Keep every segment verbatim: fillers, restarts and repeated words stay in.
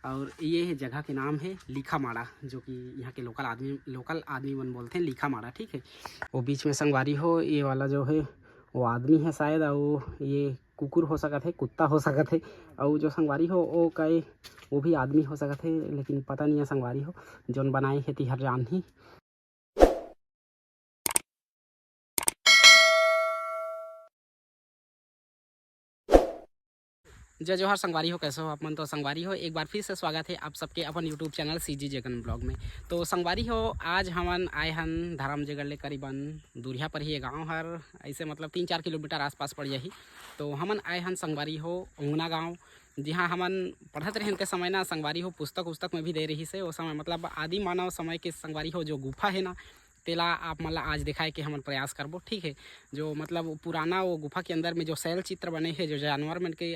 और ये है जगह के नाम है लिखामाड़ा, जो कि यहाँ के लोकल आदमी, लोकल आदमी मन बोलते हैं लिखामाड़ा, ठीक है। वो बीच में संगवारी हो, ये वाला जो है वो आदमी है शायद, और ये कुकुर हो सकत है, कुत्ता हो सकत है, और जो संगवारी हो वो कई, वो भी आदमी हो सकत है, लेकिन पता नहीं है संगवारी हो, जोन बनाए है तिहर जान ही। जय जोहार संगवारी हो, कैसे हो आप मन? तो संगवारी हो, एक बार फिर से स्वागत है आप सबके अपन YouTube channel CG Jagan blog में। तो संगवारी हो, आज हमन आए हन धर्मजयगढ़ ले, करीबन दूरिहा पर ही ये गांव हर, ऐसे मतलब तीन चार किलोमीटर आसपास पड़ जाही। तो हमन आए हन संगवारी हो उंगना गांव, जिहां हमन पढ़त रहेन ते समय ना संगवारी हो, पुस्तक उस्तक में भी दे रहिस हे ओ समय, मतलब आदि मानव समय के संगवारी हो जो गुफा है ना, तेला आप मन ला आज दिखाए के हमन प्रयास करबो, ठीक है। जो मतलब पुराना वो गुफा के अंदर में जो शैल चित्र बने हे, जो जानवर मन के,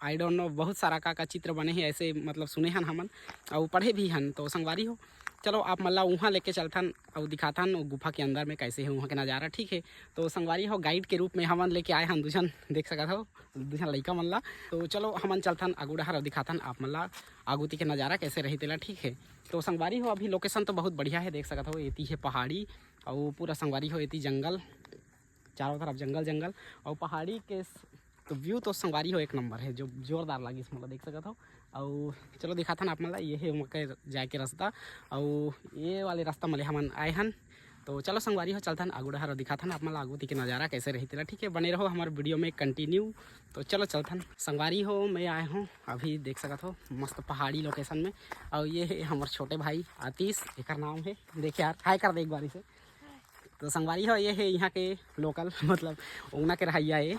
I don't know, बहुत सारा का का चित्र बने हे ऐसे, मतलब सुने हन हमन, अउ पढ़े भी हन। तो संगवारी हो, चलो आप मन ला उहाँ लेके चलथन अउ दिखाथन वो गुफा के अंदर में कैसे है वहाँ के नज़ारा, ठीक है। तो संगवारी हो, गाइड के रूप में हमन लेके आए हन दू झन, देख सकत हो, दू झन लइका मन ला। तो चलो हमन चलथन आगू डहर अउ दिखाथन आप मन ला आगू ती के नज़ारा कैसे रही तेला, ठीक है। तो संगवारी हो, अभी लोकेशन तो बहुत बढ़िया है, देख सकत हो, एती है पहाड़ी अउ पूरा संगवारी हो एती जंगल, चारों तरफ जंगल जंगल अउ पहाड़ी के स-, तो व्यू तो संगवारी हो एक नंबर है, जो जोरदार लागिस मोला, देख सकत हो। अउ चलो दिखाथन आप मन ला, ये है वहाँ के जाए के रास्ता, अउ ये वाले रास्ता मले हमन आए हन। तो चलो संगवारी हो, चलथन आगू डहर अउ दिखाथन आप मन ला आगू ती के नज़ारा कैसे रही तेला, ठीक है। बने रहो हमारे वीडियो में कंटिन्यू। तो चलो चलथन संगवारी हो, मैं आए हूँ अभी, देख सकत हो मस्त पहाड़ी लोकेशन में। और ये है हमारे छोटे भाई आतिश, एकर नाम है, देख यार, हाय कर दे एक बारी से। तो संगवारी हो, ये है यहाँ के लोकल, मतलब उंगना के रहइया ये।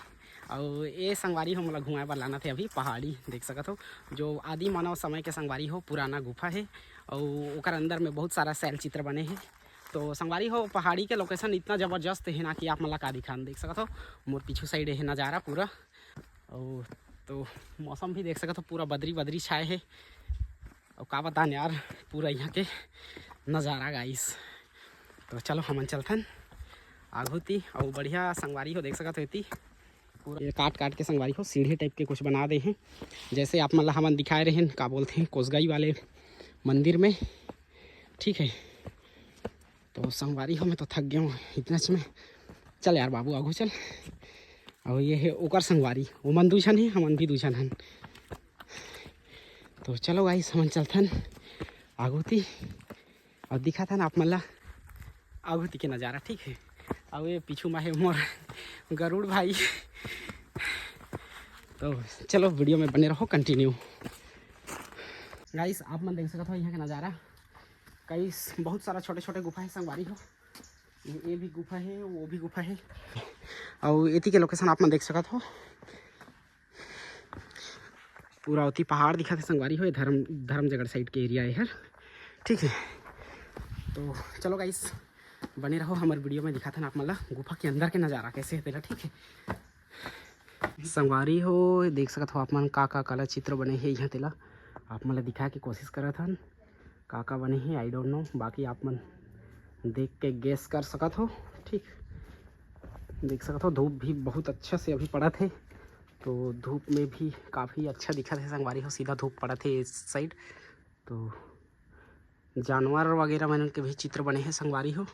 अउ ये संगवारी हो, मोला घुमाए बर लाना थे अभी पहाड़ी, देख सकत हो, जो आदि मानव समय के संगवारी हो, पुराना गुफा है। अउ ओकर अंदर में बहुत सारा शैल चित्र बने हैं। तो संगवारी हो, पहाड़ी के लोकेशन इतना ज़बरदस्त है ना कि आप मन ला का दिखान, देख सकत हो, मोर पीछू साइड है नज़ारा पूरा। अउ तो मौसम भी देख सकत हो, पूरा बदरी बदरी छाए है। अउ का बतान यार, पूरा यहाँ के नज़ारा गाइस। तो चलो हमन चलथन आगू ती। अउ बढ़िया संगवारी हो, देख सकत हो एती पूरा ये काट काट के संगवारी हो सीढ़ी टाइप के कुछ बना दे हैं, जैसे आप मन ला हमन दिखाए रहेन, का बोलते हैं, कोसगई वाले मंदिर में, ठीक है। तो संगवारी हो, मैं तो थक गया हूँ इतना में। चल यार बाबू, आगू चल। और ये है ओकर संगवारी, ओमन दू झन है, हमन भी दू झन हन। तो चलो गाइस, हमन चलथन आगू ती अउ दिखाथन आप मन ला आगू ती के नज़ारा, ठीक है। अउ ये पीछू मा है मोर गरुड़ भाई। तो चलो वीडियो में बने रहो कंटिन्यू। गाइस, आप मन देख सकत हो यहाँ के नज़ारा। गाइस, बहुत सारा छोटे छोटे गुफा है संगवारी हो, ये, ये भी गुफा है, वो भी गुफा है। अउ एती के लोकेशन आप मन देख सकत हो, पूरा ओती पहाड़ दिखत हे संगवारी हो, ये धर्म, धर्मजयगढ़ साइड के एरिया है हर, ठीक है। तो चलो गाइस, बने रहो हमारे वीडियो में, दिखाथन आप मन ला गुफा के अंदर के नज़ारा कैसे है तेला, ठीक है। संगवारी हो, देख सकत हो आप मन का का कला चित्र बने हे यहाँ तेला, आप मन ला दिखाए के कोशिश करत हन। का का बने हे, I don't know, बाकी आप मन देख के गेस कर सकत हो, ठीक। देख सकत हो धूप भी बहुत अच्छा से अभी पड़त हे, तो धूप में भी काफ़ी अच्छा दिखत हे संगवारी हो, सीधा धूप पड़त हे इस साइड। तो जानवर वगैरह मन के भी चित्र बने हे संगवारी हो,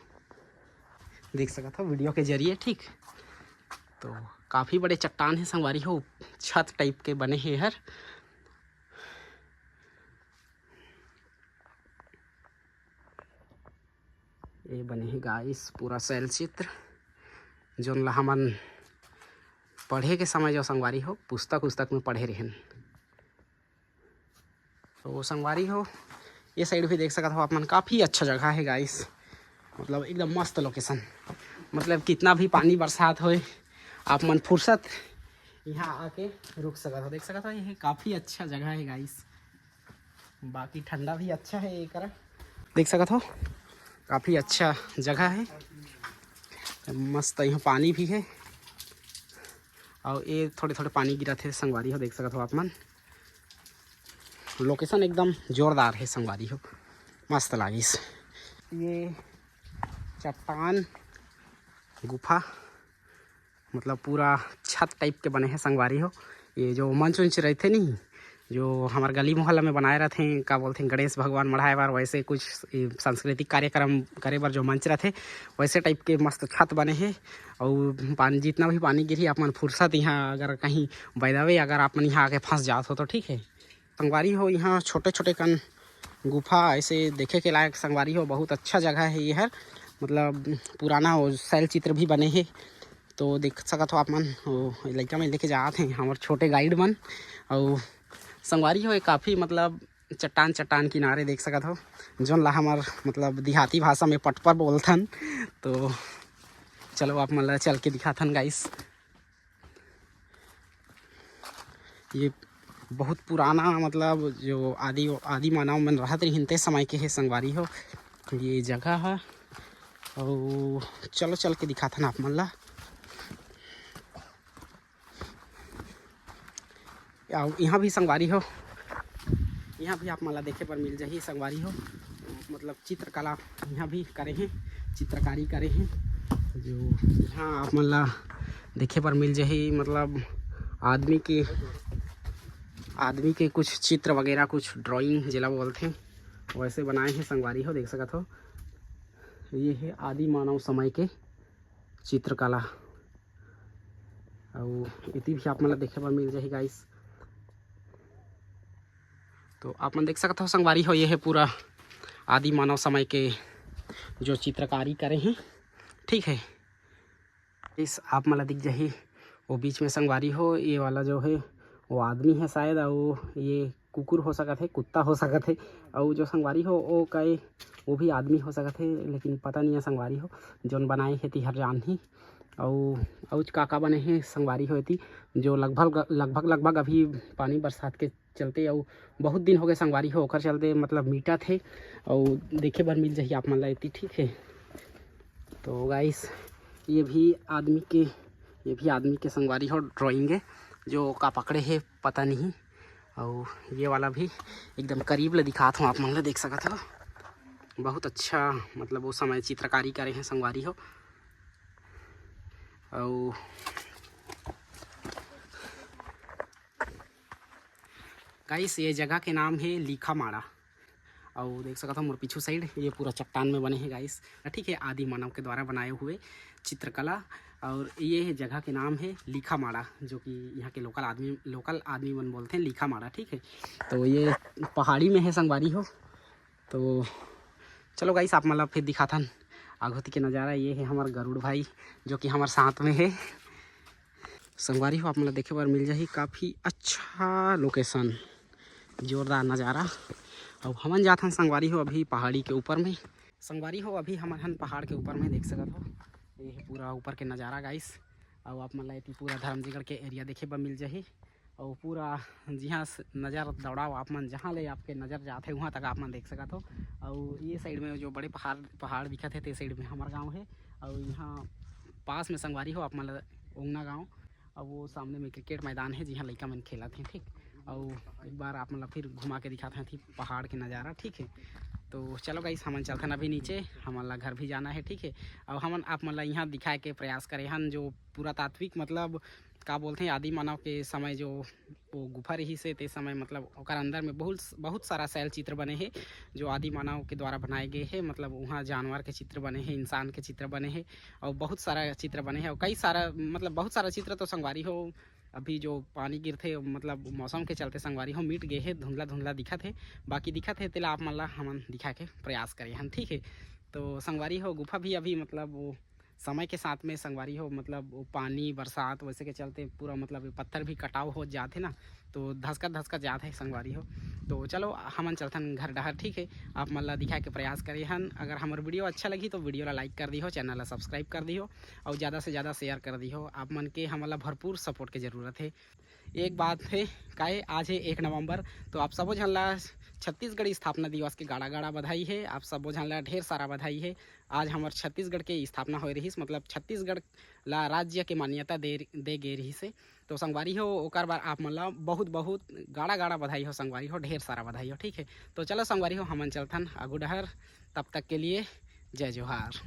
देख सकत हो वीडियो के जरिए, ठीक। तो काफ़ी बड़े चट्टान हे संगवारी हो, छत टाइप के बने हे हर। ये बने हे गाइस पूरा शैल चित्र, जोन ला हमन पढ़े के समय जो संगवारी हो पुस्तक उस्तक में पढ़े रहेन। तो संगवारी हो, ये साइड भी देख सकत हो आप मन, काफ़ी अच्छा जगह है गाइस, मतलब एकदम मस्त लोकेशन। मतलब कितना भी पानी बरसात होए, आप मन फुर्सत यहाँ आके रुक सकत हो। देख सकत हो, ये काफ़ी अच्छा जगह है गाइस। बाकी ठंडा भी अच्छा है ये करा, देख सकत हो, काफ़ी अच्छा जगह है, मस्त यहाँ पानी भी है। और ये थोड़े थोड़े पानी गिरत हे संगवारी हो, देख सकत हो आप मन। लोकेशन एकदम जोरदार है संगवारी हो, मस्त लागिस। ये चट्टान गुफा, मतलब पूरा छत टाइप के बने हे संगवारी हो। ये जो मंच उंच रहिथे नहीं, जो हमर गली मोहल्ला में बनाए रथे, का बोलथे, गणेश भगवान मढ़ाए बर, वैसे कुछ सांस्कृतिक कार्यक्रम करे बर जो मंच रथे, वैसे टाइप के मस्त छत बने हे। अउ पानी, जितना भी पानी गिरही, आप मन फुरसत यहाँ अगर कहीं by the way अगर आप मन यहाँ आके फंस जात हो तो ठीक है। संगवारी हो, यहाँ छोटे छोटे कन गुफा ऐसे देखे के लायक संगवारी हो, बहुत अच्छा जगह है ये हर। मतलब पुराना वो शैल चित्र भी बने हे, तो देख सकत हो आप मन। वो लइका मन लेके जात हे हमर छोटे गाइड मन। अउ संगवारी हो, ये काफ़ी मतलब चट्टान चट्टान किनारे देख सकत हो, जोन ला हमर मतलब देहाती भाषा में पटपर बोलथन। तो चलो आप मन ला चल के दिखाथन गाइस। ये बहुत पुराना मतलब जो आदि आदि मानव मन रहत रहिन ते समय के हे संगवारी हो। ये जगह है। अउ चलो चल के दिखाथन आप मन ला। अउ यहाँ भी संगवारी हो, यहाँ भी आप मन ला देखे बर मिल जाही संगवारी हो। मतलब चित्रकला यहाँ भी करे हैं, चित्रकारी करे हैं। जो यहाँ आप मन ला देखे बर मिल जाही, मतलब आदमी के आदमी के कुछ चित्र वगैरह, कुछ ड्राइंग जेला बोलथे, वैसे बनाए हैं संगवारी हो, देख सकत हो। ये है आदि मानव समय के चित्रकला। अउ इति भी आप मन ला देखे बर मिल जाही गाइस। तो आप मन देख सकत हो संगवारी हो, ये है पूरा आदि मानव समय के जो चित्रकारी करे हैं, ठीक है। इस आप मन ला दिख जाही वो बीच में संगवारी हो, ये वाला जो है वो आदमी है शायद, अउ ये कुकुर हो सकत है, कुत्ता हो सकत है, अउ जो संगवारी हो वो कई वो भी आदमी हो सकत है, लेकिन पता नहीं है संगवारी हो, जोन बनाए हे तिहर जान ही। अउ अउच का का बने हे संगवारी हो एती, जो लगभग लगभग लगभग अभी पानी बरसात के चलते अउ बहुत दिन हो गए संगवारी हो, ओकर चलते मतलब मिटत हे। अउ देखे बर मिल जाही आप मन ला एती, ठीक है। तो गाइस, ये भी आदमी के ये भी आदमी के संगवारी हो ड्राइंग है, जो का पकड़े हे पता नहीं। अउ ये वाला भी एकदम करीब ले दिखात हूँ आप मन ला, देख सकत हो। बहुत अच्छा मतलब वो समय चित्रकारी करे हैं संगवारी हो। अउ गाइस, ये जगह के नाम है लीखा माड़ा। अउ देख सकत हो मोर पीछू साइड ये पूरा चट्टान में बने हे गाइस, ठीक है, आदि मानव के द्वारा बनाए हुए चित्रकला। और ये है जगह के नाम है लीखा माड़ा, जो कि यहाँ के लोकल आदमी लोकल आदमी मन बोलते हैं लीखा माड़ा, ठीक है। तो ये पहाड़ी में है संगवारी हो। तो चलो गाइस, आप मन ला फिर दिखाथन आघोती के नज़ारा। ये है हमार गरुड़ भाई, जो कि हमार साथ में है। संगवारी हो, आप मन ला देखे बर मिल जाही काफ़ी अच्छा लोकेशन, जोरदार नज़ारा। अब हमन जाथन संगवारी हो अभी पहाड़ी के ऊपर में। संगवारी हो, अभी हमन हन पहाड़ के ऊपर में, देख सकत हो ये है पूरा ऊपर के नज़ारा गाइस। अउ आप मन ला एती पूरा धर्मजीगढ़ के एरिया देखे बर मिल जाही। अउ पूरा जिहाँ से नज़र दौड़ाओ आप मन, जहाँ ले आपके नज़र जाथे उहाँ तक आप मन देख सकत हो। अउ ये साइड में जो बड़े पहाड़ पहाड़ दिखत हे ते साइड में हमार गाँव है। अउ यहाँ पास में संगवारी हो आप मन ला ओंगना गाँव, अउ वो सामने में क्रिकेट मैदान है जिहाँ लइका मन खेलत हैं, ठीक। अउ एक बार आप मन ला फिर घुमा के दिखाते हैं थी पहाड़ के नज़ारा, ठीक है। तो चलो गाइस, हमन चलथन अभी नीचे, हमन ला घर भी जाना है, ठीक है। अउ हमन आप मन ला यहाँ दिखाए के प्रयास करे हन जो पुरातात्विक मतलब का बोलथे आदि मानव के समय जो वो गुफा रहिस हे ते समय मतलब ओकर अंदर में बहुत बहुत सारा शैल चित्र बने हे जो आदि मानव के द्वारा बनाए गए हे। मतलब वहाँ जानवर के चित्र बने हे, इंसान के चित्र बने हे अउ बहुत सारा चित्र बने हे अउ कई सारा मतलब बहुत सारा चित्र तो संगवारी हो अभी जो पानी गिरथे मतलब मौसम के चलते संगवारी हो मिट गए हे, धुंधला धुंधला दिखत हे। बाकी दिखत हे तेला आप मन ला हमन दिखाए के प्रयास करे हन, ठीक है। तो संगवारी हो गुफा भी अभी मतलब वो समय के साथ में संगवारी हो मतलब वो पानी बरसात वैसे के चलते पूरा मतलब ये पत्थर भी कटाव हो जात हे ना, तो धसकत धसकत जात हे संगवारी हो। तो चलो हमन चलथन घर डहर, ठीक है। आप मन ला दिखाए के प्रयास करे हन। अगर हमर वीडियो अच्छा लगी तो वीडियो ला लाइक कर दिहो, चैनल ला सब्सक्राइब कर दिहो अउ ज़्यादा से ज़्यादा शेयर कर दिहो। आप मन के हमन ला भरपूर सपोर्ट के ज़रूरत है। एक बात है, काहे आज है एक नवंबर, तो आप सबो झन ला छत्तीसगढ़ स्थापना दिवस के गाड़ा गाड़ा बधाई है। आप सबो झन ला ढेर सारा बधाई है। आज हमर छत्तीसगढ़ के स्थापना होए रहिस, मतलब छत्तीसगढ़ ला राज्य के मान्यता दे दे गे रहिस हे। तो संगवारी हो, ओकर बर आप मन ला बहुत बहुत गाड़ा गाड़ा बधाई हो संगवारी हो, ढेर सारा बधाई हो, ठीक है। तो चलो संगवारी हो, हमन चलथन आगू डहर, तब तक के लिए जय जोहार।